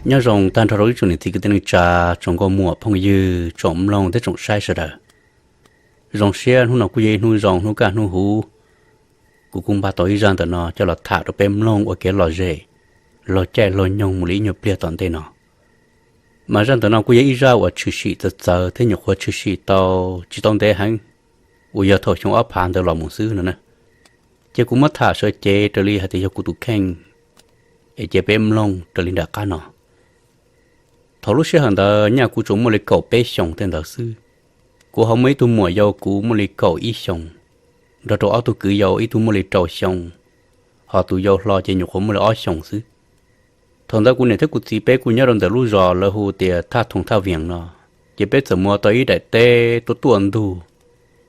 Nyob zoo tag nrho rau ib tsoom niam txiv kwv tij neej tsa, tsoom nkauj muam phooj ywg, tsoom mloog thiab tsoom saib sawv daws. Zoo siab hnub no kuj yog ib hnub zoo hnub kaj hnub huv, kuv kuj npaj tau ib zaj ntawm no coj los tham rau peb mloog ua kev lom zem, laug caij laug nyoog mus li ib nyuag pliag tom ntej no. Mas zaj ntawm no kuj yog ib zaj uas tshwm sim txawv txawv thiab nyuam qhuav tshwm sim tau tsis tau ntev heev, uas yog thaum xyoo ob phav ntawd los mus xwb no na. Ces kuv muab tham sawv cev raws li hais tias yog kuv tus kheej, es cia peb mloog raws li nram qab no. Thaum lub sij hawm ntawd nyaj kuv tsuas muaj li kaum peb xyoos tej ntawd xwb. Kuv ho muaj ib tug muam yau kuv muaj li kaum ib xyoos, nrog rau ob tug kwv yau, ib tug muaj li rau xyoo, ho tus yau hlo ces nyuam qhuav muaj li ob xyoos xwb. Thaum ntawd kuv niam thiab kuv txiv peb kuj nyob rau ntawm lub zos lawv hu tias Thaj Thoom Thaj Vias no, ces peb txawm mus ua tau ib daim teb tuaj tuaj ntug,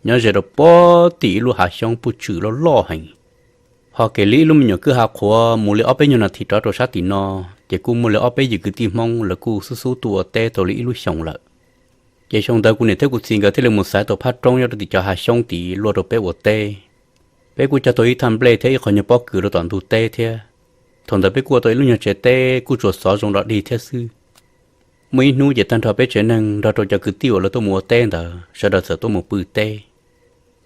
nyob ze rau puag tim ib lub hav xyoob puj tswm loj loj heev. Ho kev li ib lub me nyuam kwj ha qhuav mus li ob peb nyuag nas this rov rau sab tim no, ces kuj muaj li ob peb yim kwv tij Hmoob lawv kuj xub xub tuaj ua teb tau li ib lub xyoos lawm. Ces xyoo ntawd kuv niam thiab kuv txiv nkawd thiaj li mus xaiv tau phab roob nyob rau tim cov hav xyoob tid luaj rau peb ua teb. Peb kuj cog tau ib thaj nplej thiab ib qho nyuag pob kws rau tom ntug teb thiab. Thaum ntawd peb kuj ua tau ib lub nyuag tsev teb kuj tsuas xov zoo dog dig thiab xwb. Muaj ib hnub ces tag nrho peb tsev neeg nrog rau cov kwv tij uas lawv tuaj mus ua teb ntawd sawv daws txawm tuaj mus pw teb.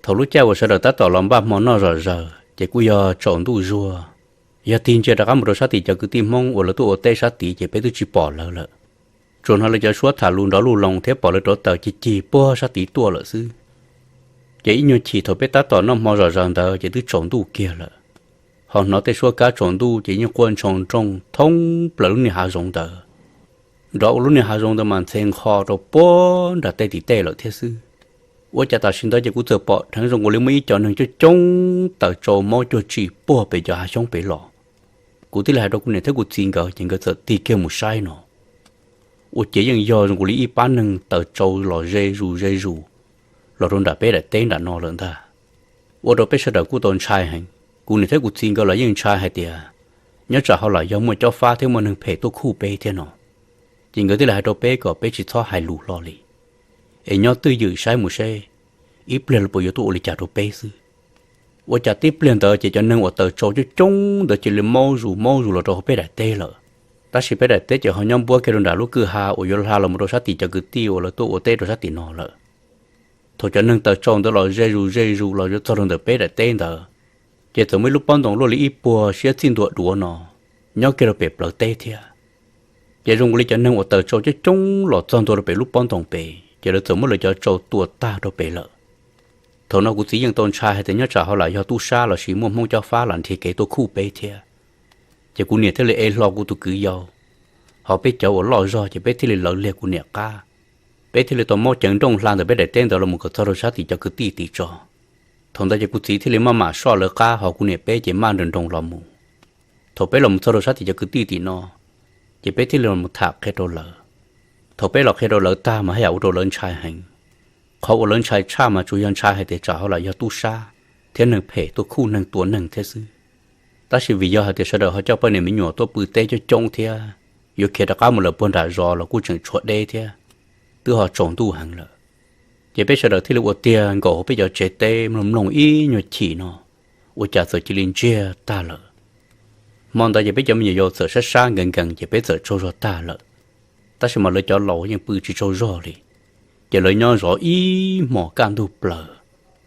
Thaum lub caij uas sawv daws tab tom los npaj hmo noj zom zaws ces kuj yog tsaus ntuj zuag. Yog tig ntsia rov qab mus rau sab tim cov kwv tij Hmoob uas lawv tuaj ua teb sab tid ces peb twb tsis pom lawv lawm. Tsuas hnov lawv cov suab tham lus nrov luj loo thiab pom lawv rauv taws cig cig puag sab tid tuaj lawm xwb. Ces ib nyuag chim thaum peb tab tom noj hmo zom zaws ntawd ces twb tsaus ntuj kiag lawm. Ho hnov tej suab kab tsaus ntuj ces yeej quaj ntshoo nrooj thoob plaws lub niag hav zoov ntawd. Nrov ua lub niag hav zoov ntawd mas ntxhe nqho rau puag nram tej tim tej lawm thiab xwb. Ua cas tam sim ntawd ces kuv txawm pom dheev zoo nkaus li muaj ib co neeg coob coob taws tsau maub cuag tsim puag pem cov hav xyoob pem los. Kuv thiaj li hais rau kuv niam thiab kuv txiv nkawd ces nkawd txawm tig kiag mus saib no. Ua ciav yeej yog zoo nkaus li ib pab neeg taws tsau los ze zus ze zus los rau nram peb daim teb nram no lawm ntag. Ua rau peb sawv daws kuj tau ntshai heev. Kuv niam thiab kuv txiv nkawd los yeej ntshai hais tias nyob tsam ho lam yog muaj cob fab thiab muaj neeg phem tuaj khuj peb thiab no. Ces nkawd thiaj li hais rau peb kom peb tsis txhob hais lus hlo li, es nyob twj ywm saib mus seb ib pliag lawv puas yuav tuaj ua li cas rau peb xwb. Ua cas tib pliag ntawd ces cov neeg uas taws tsau coob coob ntawd cia li maub zus maub zus los rau hauv peb daim teb lawm. Tab sis peb daim teb ces ho nyob npuab kiag rau nram lub kwj ha uas yuav hla los mus rau sab tim cov kwv tij uas lawv tuaj ua teb rau sab tim no lawm. Thaum cov neeg taws tsau ntawd los ze zus ze zus los yuav txog rau ntawm peb daim teb ntawd, ces txawm muaj ib lub pob ntoos luaj li ib puag siab txij ntua duav no nyob kiag rau pem plawv teb thiab. Ces zoo nkaus li cov neeg uas taws tsau coob coob los txog ntua rau pem lub pob ntoos pem ces lawv txawm muab lawv cov tsau tua tag rau pem lawm. Thaum no kuv txiv yeej tau ntshai hais tias nyob tsam ho lam yog tub sab lossis muaj Hmoob cob fab lam nrhiav kev tuaj khuj peb thiab. Ces kuv niam thiaj li ev hlo kuv tus kwv yau, ho peb cov uas loj zog ces peb thiaj li lawv liag kuv niam qab. Peb thiaj li tau maub ceev nrooj hla ntawm peb daim teb ntawd los mus kom txog rau sab tim cov kwv tij tim tso. Thaum ntawd ces kuv txiv thiaj li maj mam soj lawv qab, ho kuv niam peb ces maj nroos nroos los mus. Thaum peb los mus txog rau sab tim cov kwv tij tim no, ces peb thiaj li los tham qhia rau lawv. Thaum peb los qhia rau lawv tag mas haj yam ua rau lawv ntshai heev. Qhov uas lawv ntshai tshaj mas tsuas yog ntshai hais tias tsam ho lam yog tub sab thiab neeg phem tuaj khuj neeg tua neeg thiab xwb. Tab sis vim yog hais tias sawv daws ho coj poj niam me nyuam tuaj pw teb coob coob thiab yuav khiav rov qab mus lawm puag nram zos los kuj tseem tshuav deb thiab, twb ho tsaus ntuj heev lawm. Ces peb sawv daws thiaj li ua tiag nkaum hauv peb cov tsev teb mloog mloog ib nyuag chim no, ua cas txawm cia li ntsiag tag lawm. Hmo ntawd ces peb cov me nyuam yaus txawm sab sab nkees nkees ces peb txawm tsaug zog tag lawm. Tab sis mas lawv cov laus yeej pw tsis tsaug zog li, ces lawv nyob zov ib hmos kaj ntug plaws,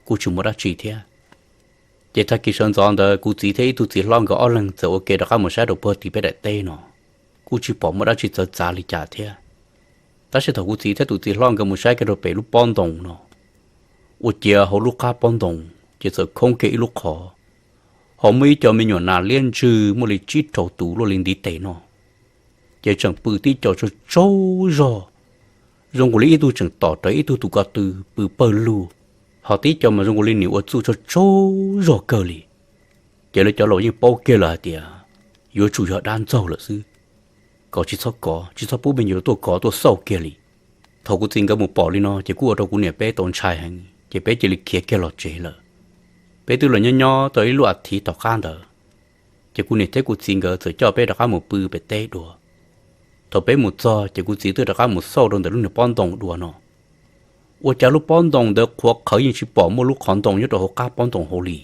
kuj tsis muaj dab tsi thiab. Ces tag kis sawv ntxov ntawd kuv txiv thiab ib tug txiv hlob nkawd ob leeg txawm ua ke rov qab mus saib rau puag tim peb daim teb no, kuj tsis pom muaj dab tsi txawv txav li cas thiab. Tab sis thaum kuv txiv thiab tus txiv hlob nkawd mus saib kiag rau pem lub pob ntoos no, ua ciav hauv lub qab pob ntoos ces txawm khoob kiag ib lub qhov, ho muaj ib co me nyuam nas liab ntsws muaj li tsib rau tus luaj li ntiv tes no, ces tseem pw tib co tsaug tsaug zog, zoo nkaus li ib tug tseem tom rawv ib tug tus ko tw pw pawg lug, ho tib co mas zoo nkaus li nim ua txuj tsaug tsaug zog kawg li. Ces lawv cov laus yeej paub kiag lawm hais tias yuav tsum yog dab ntxaug lawm xwb, kom tsis txhob kov, tsis txhob pub me nyuam tuaj kov tuaj xauj kiag li. Thaum kuv txiv nkawd mus pom li no ces kuj ua rau kuv niam peb tau ntshai heev ces peb cia li khiav kiag los tsev lawm. Peb twb los nyob nyob tau ib lub a thiv tom qab ntawd, ces kuv niam thiab kuv txiv nkawd txawm coj peb rov qab mus pw pem teb dua. Thaum peb mus txog ces kuv txiv twb rov qab mus xauj rau ntawm lub niag pob ntoos dua no, ua cas lub pob ntoos ntawd qhuav qhawv yeej tsis pom muaj lub qhov ntoo nyob rau hauv qab pob ntoos hauv li.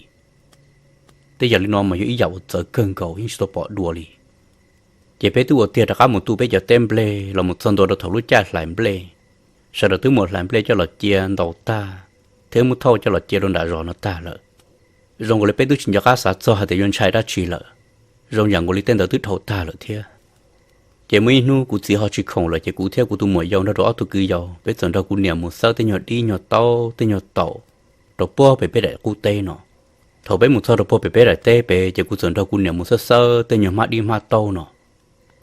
Tej yam li no mas yog ib yam uas txawv kawg nkaus yeej tsis tau pom dua li. Ces peb twb ua tiag rov qab mus tu peb cov teb nplej los mus txog ntua rau thaum lub caij hlais nplej, sawv daws twb mus hlais nplej coj los cia ntaus tag, thiab muab thauj coj los cia rau nram zos no tag lawm. Zoo nkaus li peb twb tsis nco qab xav txog hais tias yuav ntshai dab tsi lawm, zoo yam nkaus li tej ntawd twb dhau tag lawm thiab. Ces muaj ib hnub kuv txiv ho tsis khoom lawm ces kuv thiab kuv tus muam yau nrog rau ob tug kwv yau peb txawm nrog kuv niam mus xawb tej nyuag dib nyuag taub tej nyuag taum rau puag pem peb daim qub teb no. Thaum peb mus txog rau puag pem peb daim teb pem ces kuv txawm nrog kuv niam mus xawb xawb tej nyuag hmab dib hmab taub no.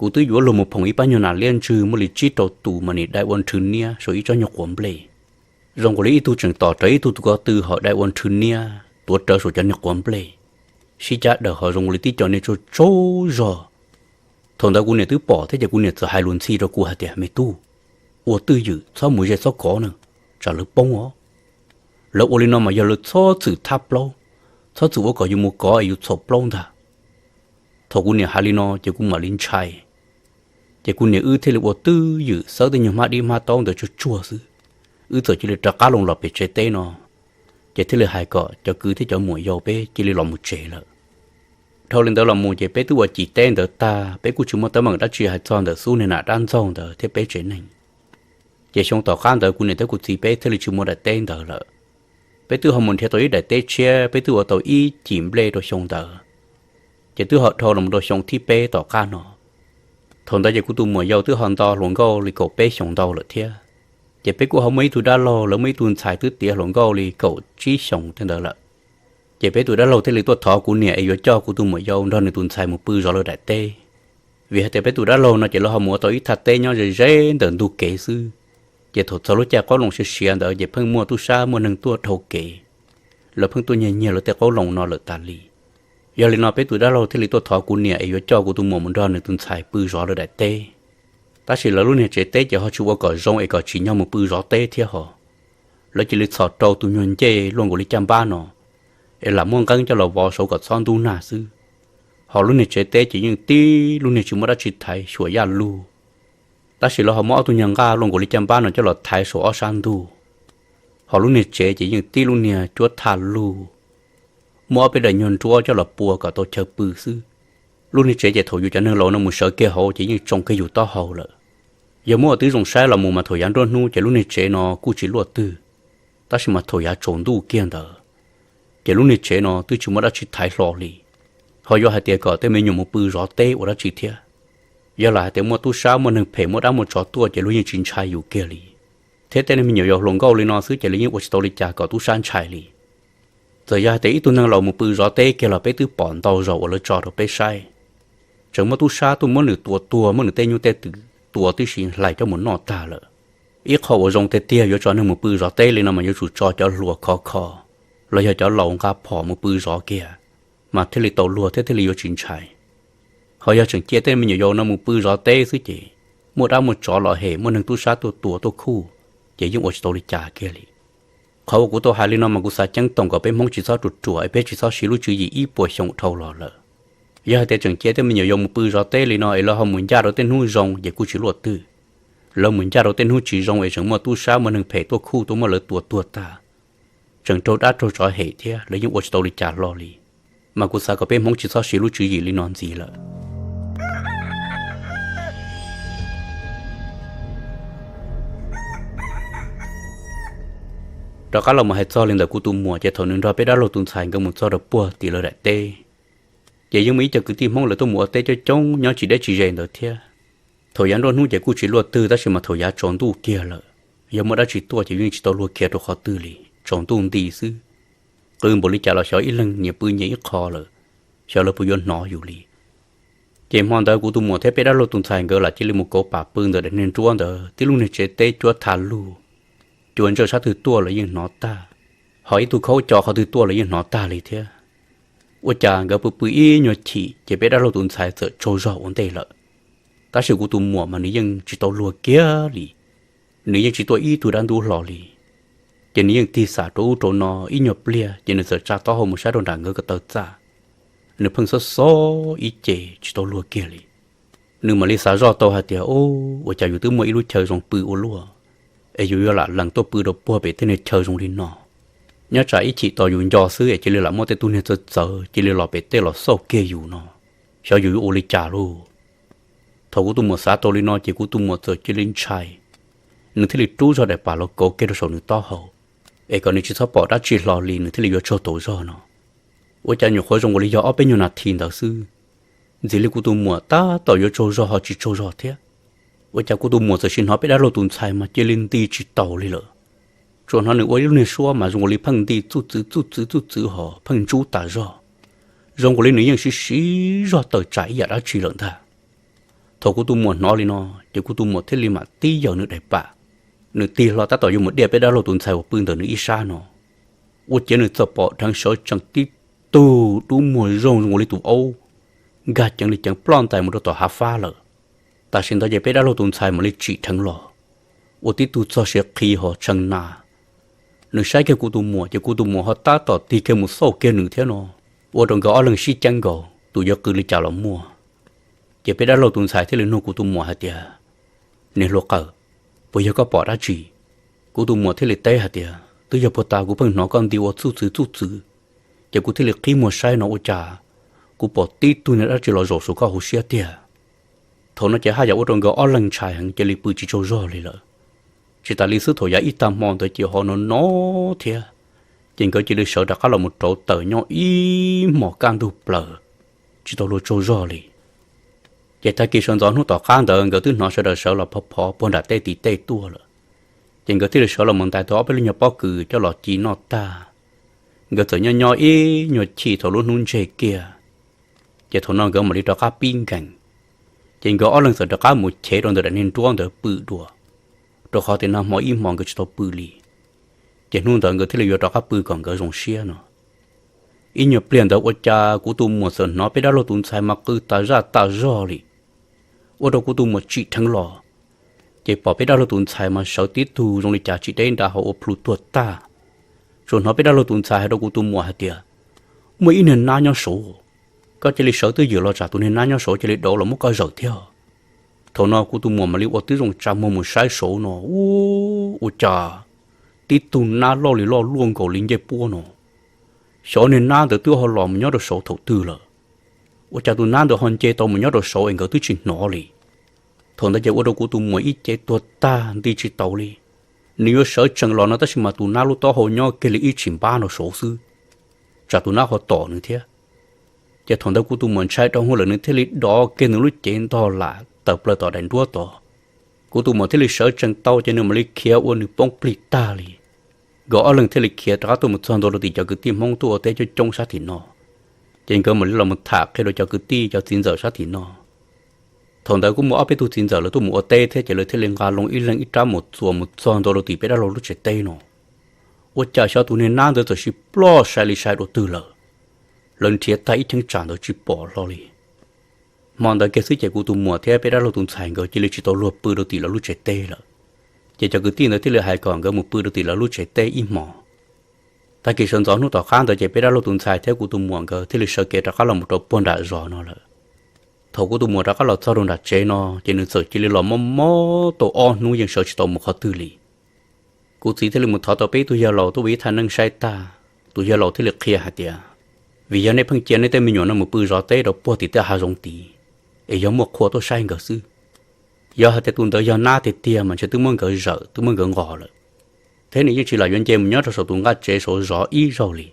Kuv twb yuav luag mus phoom ib pab nyuag nas liab ntswg muaj li tsib rau tus mas nim dai ua nrhw niab saum ib tsob nyuag quav nplej. Zoo nkaus li ib tug tseem tom rawv ib tug tus ko tw ho dai ua nrhw niab tuav rawv saum cov niag quav nplej, sib cab daws ho zoo nkaus li tib co niag tsaug tsaug zog. Thaum ntawd kuv niam twb pom thiab ces kuv niam txawm hais lus ntxhi rau kuv hais tias, Me tub, ua twj ywm txhob mus ze txhob kov na, tsam lawv poob os. Lawv ua li no mas yog lawv txhob txwm thab plaub, txhob txwm ua kom yus mus kov es yus txhaum plaub ntag. Thaum kuv niam hais li no ces kuv mam li ntshai. Ces kuv niam wb thiaj li ua twj ywm xawb tej nyuag hmab dib hmab taub ntawd tsuag tsuag xwb, wb txawm cia li rov qab loo los pem tsev teb no, ces thiaj li hais kom cov kwv thiab cov muam yau peb cia li los mus tsev lawm. Dhau li ntawd los mus ces peb twb ua cim teb ntawd tag, peb kuj tsis muaj teeb meem dab tsi hais txog ntawm xub niag nas dab ntxaug ntawd thiab peb tsev neeg. Ces xyoo tom qab ntawd kuv niam thiab kuv txiv peb thiaj li tsis mus daim teb ntawd lawm. Peb twb ho mus nrhiav tau ib daim teb tshiab, peb twb ua tau ib cim nplej rau xyoo ntawd, ces twb ho dhau los rau xyoo thib peb tom qab no. Thaum ntawd ces kuv tus muam yau twb ho nto hluas nkauj li kaum peb xyoos ntau lawm thiab. Ces peb kuj ho muaj ib tug dab laug, lawv muaj ib tug ntxhais twb tiav hluas nkauj li kaum tsib xyoos tej ntawd lawm. Ces peb tus dab laug thiaj li tuaj thov kuv niam es yuav coj kuv tus muam yau nrog nws tus ntxhais mus pw zov lawv daim teb. Vim hais tias peb tus dab laug no ces lawv ho mus ua tau ib thaj teb nyob ze ze ntawm ntug kev xwb, ces thaum txog lub caij qoob loo siav siav ntawd ces pheej muaj tub sab muaj neeg tuaj dhau kev, lawv pheej tuaj nyiag nyiag lawv tej qoob loo no lawm tas li. Yog li no peb tus dab laug thiaj li tuaj thov kuv niam es yuav coj kuv tus muam mus nrog nws tus ntxhais pw zov lawv daim teb. Tab sis lawv lub niag tsev teb ces ho tsis ua kom zoo es kom tsim nyog mus pw zov teb thiab ho. Lawv cia li txhom rau tus nyuag ncej luaj nkaus li caj npab no, es lam muaj nqeeb coj los vov saud kom txhob ntub nag xwb. Ho lub niag tsev teb ces yeej tib lub niag tsis muaj dab tsi thaiv xyuas yaj lug. Tab sis lawv ho muab ob tug nyuag nqaj luaj nkaus li caj npab no coj los thaiv saum ob sab ntug. Ho lub niag tsev ces yeej tib lub niag cuab thaj lug, muab ob peb daim nyuag nruab coj los pua kom tau chaw pw xwb. Lub niag tsev ces thaum yus cov neeg laus no mus sawv kiag hauv ces yeej tsoo kiag yus taub hau lawm. Yog muab ua tib zoo saib los mus mas thaum yav nruab hnub ces lub niag tsev no kuj tsis luaj twg, tab sis mas thaum yav tsaus ntuj kiag ntawd ces lub niag tsev no twb tsis muaj dab tsi thaiv hlo li. Ho yuav hais tias kom tej me nyuam mus pw zov teb ua dab tsi thiab? Yog lam hais tias muaj tub sab muaj neeg phem muaj dab muaj tsov tuaj ces luag yeej tsis ntshai yus kiag li. Thiab tej me nyuam yaus hluas nkauj li no xwb ces lawv yeej ua tsis tau li cas kom tub sab ntshai li. Txawm yog hais tias ib tug neeg laus mus pw zov teb kiag los peb twb pom ntau zaus uas lawv tso rau peb saib, tseem muaj tub sab tuaj muab nws tua tuag, muab nws tej nyuj tej twm tua tib si hlais coj mus noj tag lawm. Ib qho uas zoo tiag tiag yuav tso neeg mus pw zov teb li no mas yuav tsum tso cov hluas khov kho los yog cov laus nqa phom mus pw zov kiag, mas thiaj li tau luag thiab thiaj li yuav tsis ntshai. Ho yog tseem cia tej me nyuam yaus no mus pw zov teb xwb ces muaj dab muaj tsov los hem muaj neeg tub sab tuaj tua tuaj khuj, ces yeej ua tsis tau li cas kiag li. Qhov uas kuv tau hais li no mas kuv xav ceeb toom kom peb Hmoob tsis txhob ruam ruam es peb tsis txhob siv lub tswv yim ib puas xyoo dhau los lawm. Yog hais tias tseem cia tej me nyuam yaus mus pw zov teb li no es lawv ho mus ncaj rau tej hnub zoo ces kuj tsis luaj twg. Lawv mus ncaj rau tej hnub tsis zoo es tseem muaj tub sab muaj neeg phem tuaj khuj tuaj muab lawv tua tuag tag, tseem raug dab raug tsov hem thiab lawv yeej ua tsis tau li cas hlo li. Mas kuv xav kom peb Hmoob tsis txhob siv lub tswv yim li no ntxiv lawm. Rov qab los mus hais txog li ntawm kuv tus muam ces thaum nws nrog peb dab laug tus ntxhais nkawd mus txog rau puag tim lawv daim teb, ces yeej muaj ib co kwv tij Hmoob lawv tuaj mus ua teb coob coob nyob tsis deb tsis ze ntawd thiab. Thaum yav nruab hnub ces kuj tsis luaj twg tab sis mas thaum yav tsaus ntuj kiag lawm, yog muaj dab tsi tuaj ces yeej tsis tau luag khiav rau qhov twg li, tsaus ntuj nti xwb. Qw npaum li cas los xyov ib leeg nyias pw nyias ib qho lawm, xyov lawv puas yuav hnov yus li. Ces hmo ntawd kuv tus muam thiab peb dab laug tus ntxhais nkawd lam cia li mus kauv pam pw ntawm daim niag nruab ntawd tib lub niag tsev teb cuab thaj lug, cua ntsawj sab twg tuaj los yeej hnov tag, ho ib tug khaub co qhov twg tuaj los yeej hnov tag li thiab. Ua cas nkawd pw pw ib nyuag chim ces peb dab laug tus ntxhais txawm tsaug zog ua ntej lawm. Tab sis kuv tus muam mas nws yeej tsis tau luag kiag li, nws yeej tsis tuaj ib tug dab ntub hlo li. Ces nws yeej tig xam rau ub rau no ib nyuag pliag ces nws txawm tsa taub hau mus saib rau nram nkawd ko taw txaj. Nws pheej xob xob ib ce tsis tau luag kiag li. Nws mam li xav zoj tau hais tias, Ua cas yus twb muaj ib lub chaw zoo pw ua luaj, es yus yuav lam lees tuaj pw rau puag pem tej niag chaw zoo li no? Nyob tsam ib chim tos yus nco xwb es cia li lam muaj tej tug niag txawv txawv cia li los pem tej los xauj kiag yus no, xyov yus yuav ua li cas lauj. Thaum kuv tus muam xav tau li no ces kuv tus muam txawm cia li ntshai, nws thiaj li rub zog daim pam los kauv kiag rau saum nws taub hau, es kom nws tsis txhob pom dab tsi hlo li nws thiaj li yuav tsaug tau zog no. Ua cas nyuam qhuav zoo nkaus li yog ob peb nyuag nas this ntawd xwb, ntxim li kuv tus muam tab tom yuav tsaug zog ho tsis tsaug zog thiab. Ua cas kuv tus muam txawm sim hnov peb dab laug tus ntxhais mas cia li nti tsis taus li lawm. Tsuas hnov nws ua ib lub niag suab mas zoo nkaus li pheej nti txuj txwv txuj txwv txuj txwv ho pheej ntsub tas zog, zoo nkaus li nws yeej siv siv zog tawm tsam ib yam dab tsi lawm ntag. Thaum kuv tus muam hnov li no, ces kuv tus muam thiaj li mam tib yaws nws daim pam, nws tig hlo tab tom yuav mus diaj peb dab laug tus ntxhais uas pw ntawm nws ib sab no. Ua ciav nws txawm pom dheev sawv tsees tib tug dub muag zoo zoo nkaus li tus aub, nkag ceev li ceev ploj ntais mus rau tom hav fab lawm. Tam sim ntawd ces peb dab laug tus ntxhais mam li tsim dheev los, ua tib tug txog siav qhi ho tshee na. Nws saib kiag kuv tus muam ces kuv tus muam ho tab tom tig kiag mus xauj kiag nws thiab no, ua rau nkawd ob leeg sib ceeb nkaus tus yuav qw li cas los muaj. Ces peb dab laug tus ntxhais thiaj li nug kuv tus muam hais tias, Niam hluas qawm, puas yog koj pom dab tsi? Kuv tus muam thiaj li teb hais tias, Twb yog puag ta kuv pheej hnov koj nti ua txuj txwv txuj txwv, ces kuv thiaj li qhib muag saib no ua cas kuv pom tib tug niag dab tsi los zaum saum koj hauv siab tiag. Thaum no ces haj yam ua rau nkawd ob leeg ntshai heev cia li pw tsis tsaug zog li lawm. Tsis tas li xwb, thaum yav ib tag hmo ntawd ces ho no no thiab, ces nkawd cia li sawv rov qab los mus rauv taws nyob ib hmos kaj ntug plaws, tsis tau luag tsaug zog li. Ces tag kis sawv ntxov hnub tom qab ntawd nkawd twb hnov sawv daws sawv los phov phov puag nram tej tim tej tuaj lawm. Ces nkawd thiaj li sawv los mus ntais tau ob peb lub nyuag pob kws coj los ci noj tag, nkawd txawm nyob nyob ib nyuag chim thaum lub hnub ntseg kiag. Ces thaum no nkawd mam li rov qab pib nkees. Ces nkawd ob leeg txawm rov qab mus chev rau ntawm daim niag nruab ntawd pw dua, rau qhov tias nag hmo ib hmos nkawd tsis tau pw li. Ces hnub ntawd nkawd thiaj li yuav rov qab pw kom nkawd zoo siab no. Ib nyuag pliag ntawd ua cas kuv tus muam txawm hnov peb dab laug tus ntxhais mas qw tas zaj tas zog li, ua rau kuv tus muam tsim dheev los, ces pom peb dab laug tus ntxhais mas sawv tib tug zoo li cas tsis deb nra hauv ua plhu tuag tag. Tsuas hnov peb dab laug tus ntxhais hais rau kuv tus muam hais tias, Muaj ib niag nab nyob saud, koj cia li sawv twj ywm los tsam tus niag nab nyob saud cia li dauv los muab koj zawm thiab. Thaum no kuv tus muam mam li ua tib zoo tsa muag mus saib saud no, ua cas tib tug nab loj li loj luaj nkaus li ncej puab no. Xyov niag nab ntawd twb ho los mus nyob rau saud thaum twg lawm, ua cas tus nab ntawd ho nce tau mus nyob rau saud es nkawd twb tsis hnov li. Thaum ntawd ces ua rau kuv tus muam ib ce tuag tag nti tsis taus li. Nws yuav sawv tsees los no tab sis mas tus nab lub taub hau nyob kiag li ib tsis npab no saud xwb, tsam tus nab ho tom nws thiab. Ces thaum ntawd kuv tus muam ntshai dhau hwv lawm nws thiaj li dov kiag nws lub cev ntog lam tawm plaws tom daim nruab tod. Kuv tus muam thiaj li sawv tsees tau ces nws mam li khiav ua nws poob plig tag li. Nkawd ob leeg thiaj li khiav rov qab tuaj mus txog ntua rau tim cov kwv tij Hmoob tuaj ua teb coob coob sab tim no. Ces nkawd mam li los mus tham qhia rau cov kwv tij cov txiv ntxawm sab tim no. Thaum ntawd kuj muaj ob peb tug txiv ntxawm lawv tuaj mus ua teb thiab ces lawv thiaj li nqa loo ib leeg ib rab mus txuas mus txog ntua rau tim peb dab laug lub tsev teb no. Ua cas xyov tus niag nab ntawd txawm sis ploj sai li sai dua twg lawm. Lawv nrhiav tag ib cheeb tsam ntawd tsis pom hlo li. Hmo ntawd kiag xwb ces kuv tus muam thiab peb dab laug tus ntxhais nkawd cia li tsis tau luag pw rau tim lawv lub tsev teb lawm. Ces cov kwv tij ntawd thiaj li hais kom nkawd mus pw rau tim lawv lub tsev teb ib hmos. Tag kis sawv ntxov hnub tom qab ntawd ces peb dab laug tus ntxhais thiab kuv tus muam nkawd thiaj li sawv kev rov qab los mus rau puag nram zos no lawm. Thaum kuv tus muam rov qab los txog rau nram tsev no ces nws txawm cia li los mob mob tau ob hnub yeej sawv tsis tau mus qhov twg li. Kuv txiv thiaj li mus thov tau peb tug yawg laus tuaj ua ib thaj neeb saib tag, tus yawg laus thiaj li qhia hais tias, vim yog nej pheej cia nej tej me nyuam no mus pw zov teb rau puag tim tej hav zoov tid, es yog muaj qhua tuaj saib nkawd xwb. Yog hais tias tus ntawd yog nab tiag tiag mas ntshe twb muab nkawd zawm twb muab nkawd nqos lawm. Thiab nws yeej tsis lam yuav nce mus nyob rau saum tus nqaj tsev saud zov ib zaug li.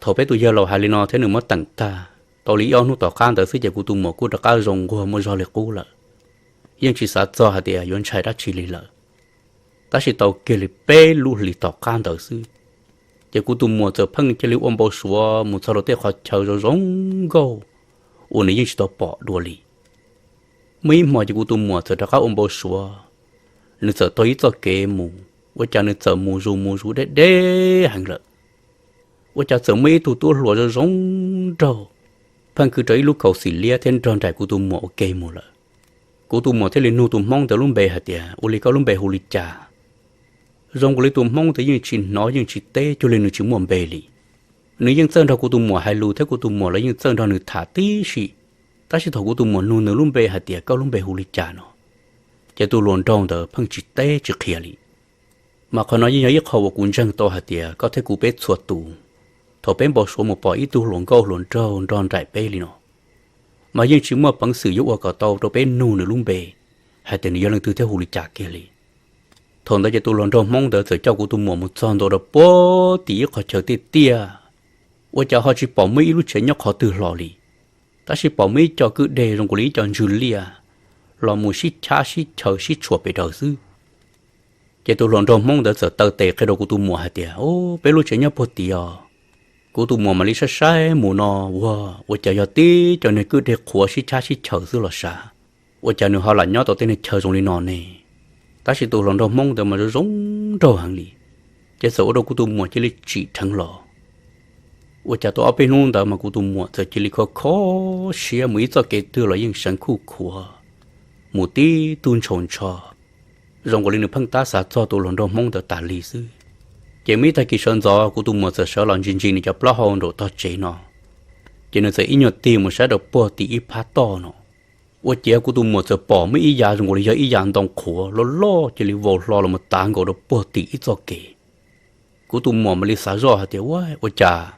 Thaum peb tus yawg laus hais li no thiab nws muab teem tag, tau li ib ob hnub tom qab ntawd xwb ces kuv tus muam kuj rov qab zoo nquag muaj zog li qub lawm. Yeej tsis xav txog hais tias yuav ntshai dab tsi li lawm. Tab sis tau kiag li peb lub hlis tom qab ntawd xwb, ces kuv tus muam txawm pheej cia li ua npau suav mus txog rau tej qhov chaw zoo zoo nkauj uas nws yeej tsis tau pom dua li. Muaj ib hmo ces kuv tus muam txawm rov qab ua npau suav, nws txawm taug ib txoj kev mus, ua cas nws txawm mus zus mus zus deb deb heev lawm. Ua cas txawm muaj ib tug tub hluas zoo zoo nraug pheej kwv rau ib lub kaus xim liab thiab nrog nraim kuv tus muam ua ke mus lawm. Kuv tus muam thiaj li nug tus hmoob ntawd lub npe hais tias, ua li koj lub npe hu li cas? Zoo nkaus li tus hmoob ntawd yeej tsis hnov yeej tsis teb cuag li nws tsis muaj npe li. Nws yeej txawj nrog kuv tus muam hais lus thiab kuv tus muam los yeej txawj nrog nws tham tib si. Tab sis thaum kuv tus muam nug nws lub npe hais tias koj lub npe hu li cas no, ces tus hluas nraug ntawd pheej tsis teb tsis qhia li. Mas qhov no yeej yog ib qho uas kuv ntseeg tau hais tias koj thiab kuv peb txhua tus, thaum peb npau suav mus pom ib tug hluas nkauj hluas nraug nrog nraim peb li no, mas yeej tsis muaj peev xwm yuav ua kom tau rau peb nug nws lub npe hais tias nws yog leej twg thiab hu li cas kiag li. Thaum ntawd ces tus hluas nraug Hmoob ntawd txawm coj kuv tus muam mus txog ntua rau puag tim ib qhov chaw tiaj tiaj, ua cas ho tsis pom muaj ib lub tsev nyob qhov twg hlo li, tab sis pom muaj ib co kwj deg zoo nkaus li ib co ntswg liaj los mus sib chab sib chaws sib tshuam pem daws xwb. Ces tus hluas nraug Hmoob ntawd txawm taw tes qhia rau kuv tus muam hais tias, Ub, peb lub tsev nyob puag tid os. Kuv tus muam mam li saib saib mus no, ua, ua cas yog tib cov niag kwj deg qhuav sib chab sib chaws xwb los sav. Ua cas nws ho lam nyob tau tej niag chaw zoo li no ne? Tab sis tus hluas nraug Hmoob ntawd mas zoo zoo nraug heev li, ces txawm ua rau kuv tus muam cia li tsim dheev los. Ua cas tau ob peb hnub ntawd mas kuv tus muam txawm cia li kho kho siab mus ib txoj kev twg los yeej seev khuj khuav, mus tib tug ntshaus ntsho, zoo nkaus li nws pheej tab xav txog tus hluas nraug Hmoob ntawd tas li xwb. Ces muaj ib tag kis sawv ntxov kuv tus muam txawm sawv los ntsia ntsia nws cov plaub hau nraum tog tsev no, ces nws txawm ib nyuag tig mus saib rau puag tim ib phab toj no. Ua ciav kuv tus muam txawm pom muaj ib yav zoo nkaus li yog ib yav ntoo qhuav loj loj cia li vau hlo los mus tav nkaus rau puag tim ib txoj kev. Kuv tus muam mam li xav zoj hais tias, Ua, ua cas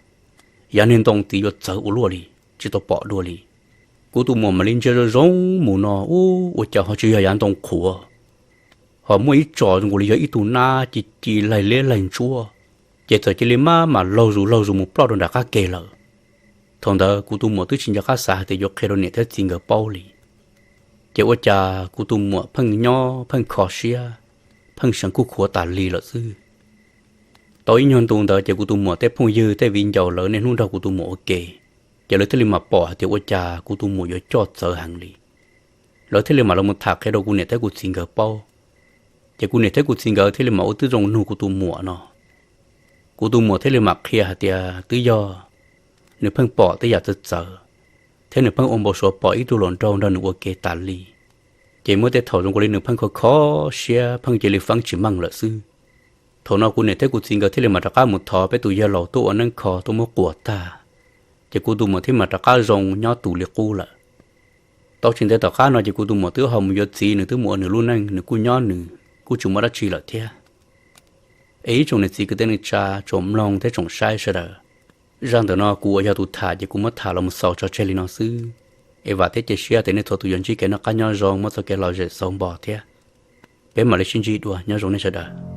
yav niag ntoo tid yuav txawv ua luaj li, tsis tau pom dua li. Kuv tus muam mam li ntsia zoo zoo mus no, ub, ua cas ho tsis yog yav ntoo qhuav, ho muaj ib tsos zoo nkaus li yog ib tug nab ci ci laig liab laig ntsuab, ces txawm cia li maj mam laug zus laug zus mus ploj rau nram qab ke lawm. Thaum ntawd kuv tus muam twb tsis nco qab xav hais tias yuav qhia rau niam thiab txiv nkawd paub li. Ces ua cas kuv tus muam pheej nyob pheej kho siab, pheej seev khuj khuav tas li lawm xwb. Tau ib nyuag ntu ntawd ces kuv tus muam tej phooj ywg tej viv ncaus lawv niaj hnub nrog kuv tus muam ua ke, ces lawv thiaj li mam pom hais tias ua cas kuv tus muam yuav coj txawv heev li. Lawv thiaj li mam los tham qhia rau kuv niam thiab kuv txiv nkawd paub. Ces kuv niam thiab kuv txiv nkawd thiaj li mam ua tib zoo nug kuv tus muam no. Kuv tus muam thiaj li mam qhia hais tias twb yog nws pheej pom tej yam txawv txawv, thiab nws pheej ua npau suav pom ib tug hluas nraug nrog nws ua ke tas li. Ces muaj tej thaum zoo nkaus li nws pheej kho kho siab pheej cia li feeb tsis meej lawm xwb. Thaum no kuv niam thiab kuv txiv nkawd thiaj li mam rov qab mus thov peb tus yawg laus tuaj ua neeb kho tuaj muab quas tag, ces kuv tus muam thiaj mam rov qab zoo nyob tus li qub lawm. Tau tsis ntev tom qab no ces kuv tus muam twb ho mus yuav txiv, nws twb mus ua nws lub neej, nws kuj nyob nws, kuj tsis muaj dab tsi lawm thiab. Es ib tsoom niam txiv kwv tij neej tsa, tsoom mloog thiab tsoom saib sawv daws, zaj ntawm no kuv uas yog tus tham ces kuv muab tham los mus xaus tso tseg li no xwb. Es vam thiab cia siab tias nej txhua tus yuav ntsib kev noj qab nyob zoo, muaj txoj kev lom zem xauv npo thiab. Peb mam li sib ntsib dua, nyob zoo nej sawv daws.